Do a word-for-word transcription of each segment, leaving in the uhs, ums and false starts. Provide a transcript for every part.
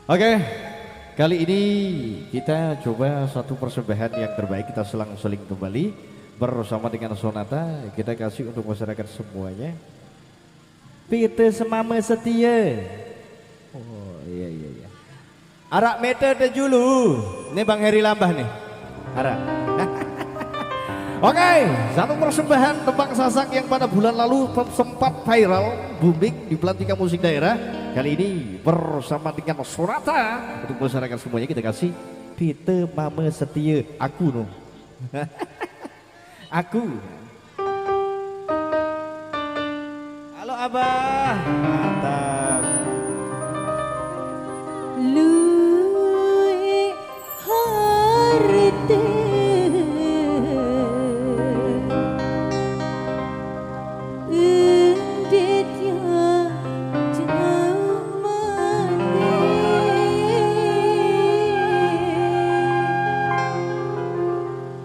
Oke, kali ini kita coba satu persembahan yang terbaik, kita selang-seling kembali bersama dengan Sonata, kita kasih untuk masyarakat semuanya. Pite semame setia. Oh, iya, iya, iya. Arak mete te julu. Ini Bang Heri Lambah nih. Arak. Oke, satu persembahan tembang Sasak yang pada bulan lalu sempat viral, booming di Pelantikan Musik Daerah. Kali ini bersama dengan Sonata, untuk masyarakat semuanya kita kasih Pite Mame Setia, aku no. Aku. Halo Abah. Mantap. Luwih harta endit ya jamane.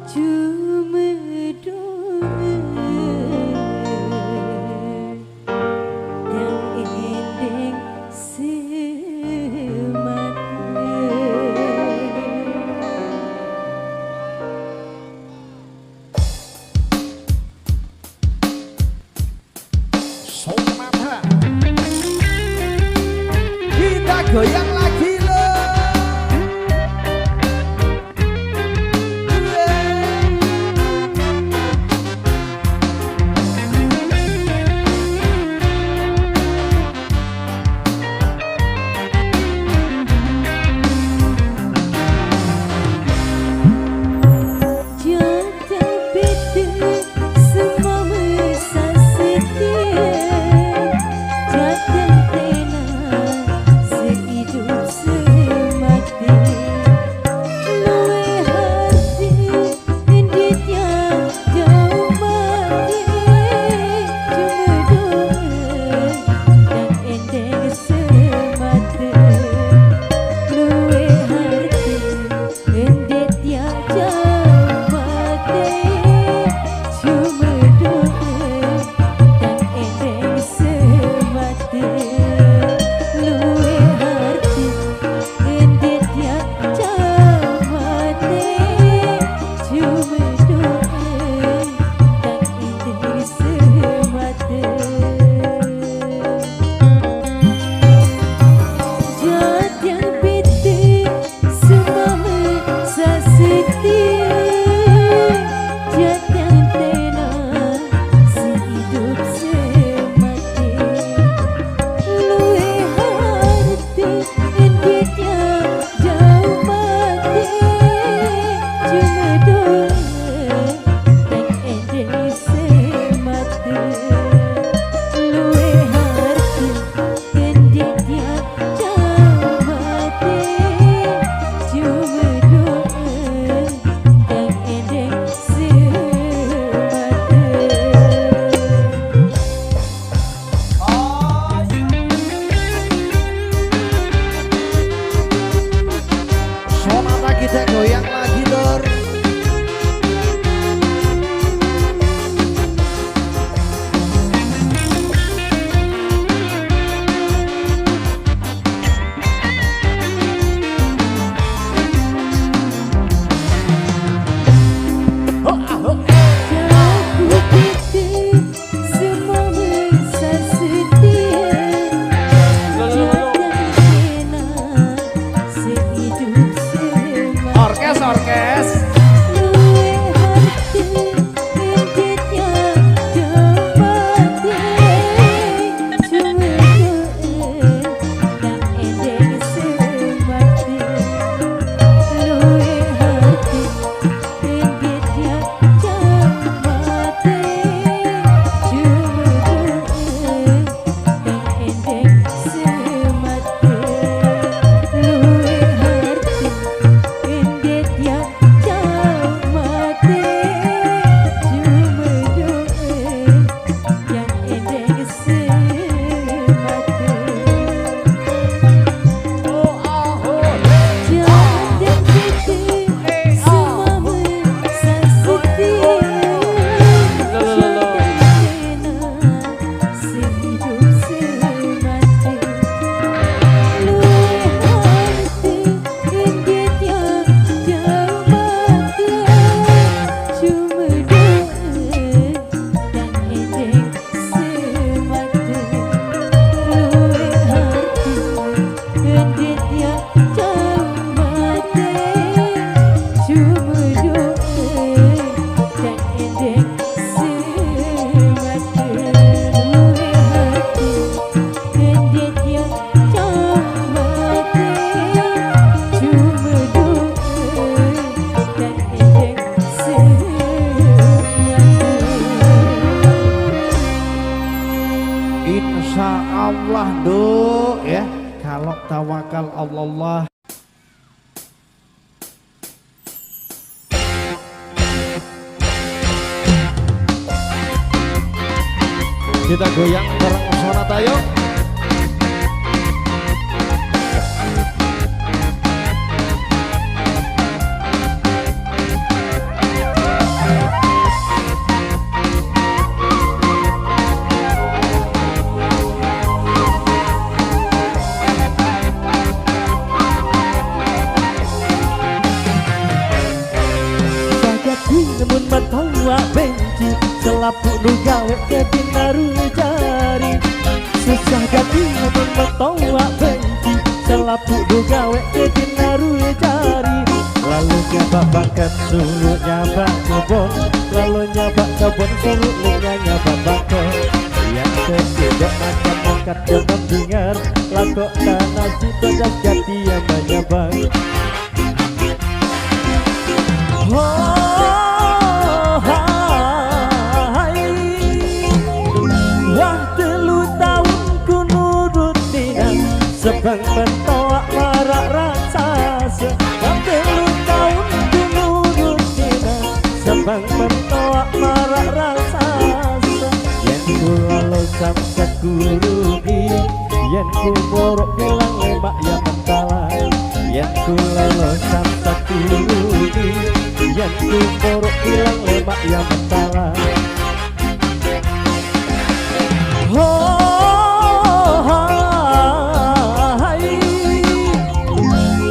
Cuma doa dan ending semata. Sonata. Kita goyang lagi loh. Jatah bete semame sasetia, jatah tena seidup semati. Luwih harti endit ya jamane, cuma doa dan ending semata. Luwih harti endit ya jamane, cuma doa dan ending semata. Luwih harti endit ya jamane, cuma doa dan ending semata. Jatah bete semame sasetia, jatah tena seidup semati. Luwih harti endit ya jamane, cuma doa dan ending semata. Luwih harti endit ya jamane, cuma doa dan ending semata. Sonata kita goyang lagi, Lur. Orkes Allah. Kita goyang bareng Sonata, yuk. Sajati nemun metoa benci, selapuq nu gaweq kedin naru jari. Susah gati nemun metoa benci, selapuq nu gaweq kedin naru jari. Lalo nyabaq bangket suruq nyabaq kebon, lalo nyabaq kebon suruq lenga nyabaq bangket. Yang ketiga macam mongkat jangan dengar, lakoq tanah si pedas gati yang menyabang. Ho, hai. Wah, telu taun ku nurut Nina, sebeng metoaq maraq raksase. Wah, telu taun ku nurut Nina, sebeng metoaq maraq raksase. Yen ku lalo samsat ku rugi, yen ku moroq bilang lemaq ya mentala. Yen ku lalo samsat ku rugi, yen ku moroq bilang lemaq ya mentala. Ho, hai.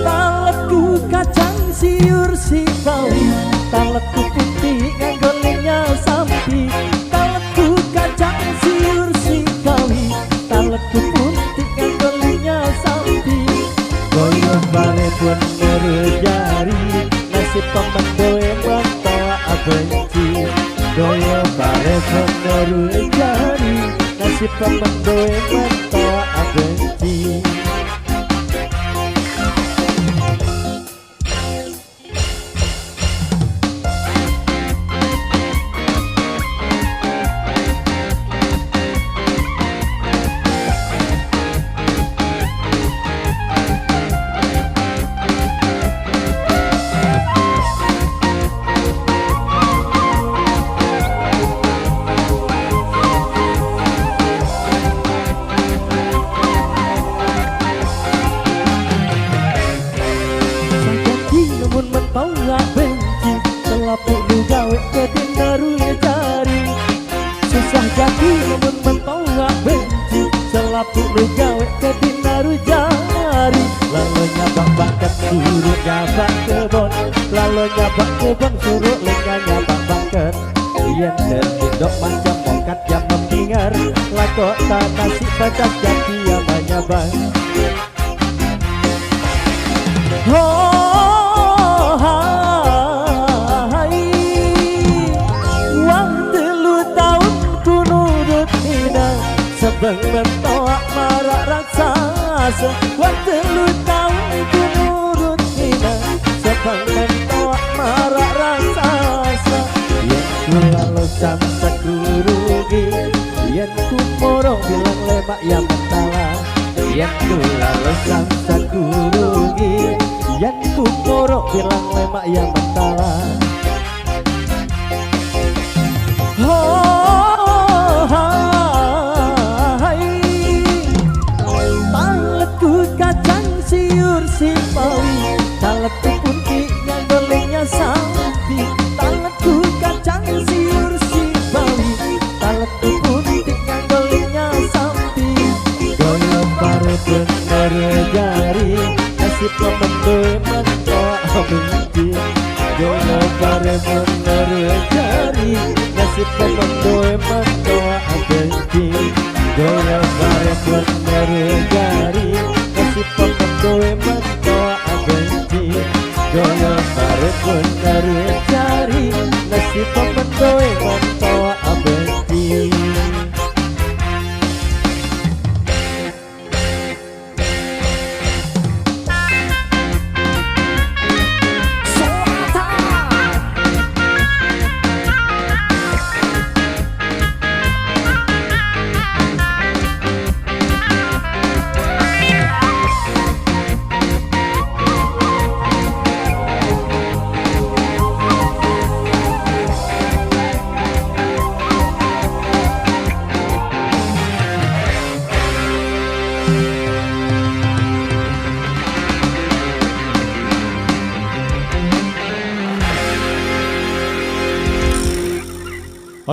Taletku kacang siur si bawi, taletku putih nganggo linya sampi. Taletku kacang siur si bawi, taletku putih nganggo linya sampi. Kaya bare bener jari, nasib pemendoe matoa abenci. Kaya bare bener jari, nasib pemendoe matoa abenci. Sajati nemun metoa benci, selapuq nu gaweq kedin naru jari. Susah gati nemun metoa benci, selapuq nu gaweq kedin naru jari. Lalo nyabaq bangket suruq nyabaq kebon, lalo nyabaq kebon suruq lenga nyabaq bangket. Yen tetindok macam mongkat jam membinger, lakoq tanah si pedas gati ya menyabang. Ho, hai. Wah, telu taun ku nurut Nina, sebeng metoaq maraq raksase. Wah, telu taun ku nurut Nina, sebeng metoaq maraq raksase. Yen ku lalo samsat ku rugi, yen ku moroq bilang lemaq ya mentala. Yen ku lalo samsat ku rugi, yen ku moroq bilang lemaq ya mentala. Ho, hai. Taletku kacang siur si bawi, taletku putih nganggo linya sampi. Taletku kacang siur si bawi, taletku putih nganggo linya sampi. Kaya bare bener jari, nasib pemendoe matoa abenci. Kaya bare bener jari, nasib pemendoe matoa abenci. Kaya bare bener jari, nasib pemendoe matoa abenci. Kaya bare bener jari, nasib pemendoe